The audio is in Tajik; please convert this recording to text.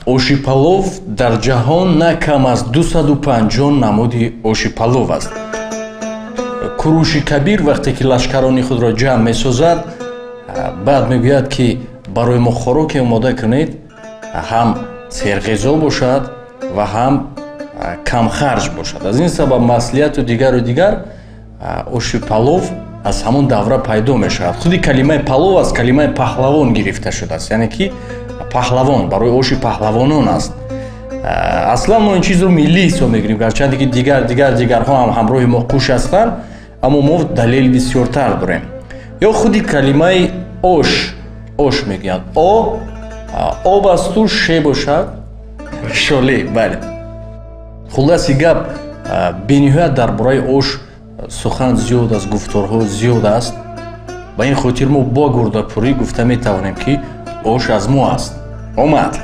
Оши палов дар ҷаҳон на кам аз 250 намуди оши палов аст. Куруши Кабир вақте ки лашкарони худро ҷамъ месозад, баъд мегӯяд, ки барои мо хӯроке омода кунед, ҳам серғизо бошад ва ҳам камхарҷ бошад. Аз ин сабаб маслиҳату дигару дигар оши палов аз ҳамон давра пайдо мешавад. Худи калимаи палов аз калимаи паҳлавон гирифта шудааст, яъне ки паҳлавон барои оши паҳлавонон аст. Аслан мо ин чизро миллӣ ҳисоб мекунем, гарчанде ки дигар дигар дигарҳо ҳам ҳамроҳи мо қуш ҳастанд, аммо мо далел бисёртар дорем. Ё худи калимаи ош, ош мегӯянд, о об асту ше бошад шоле. Бале, хулоси гап, бениҳоят дар бораи ош сухан зиёд аст, гуфторҳо зиёд аст. Ба ин хотир мо бо гурдапурӣ гуфта метавонем, ки ош аз мо аст. Омад.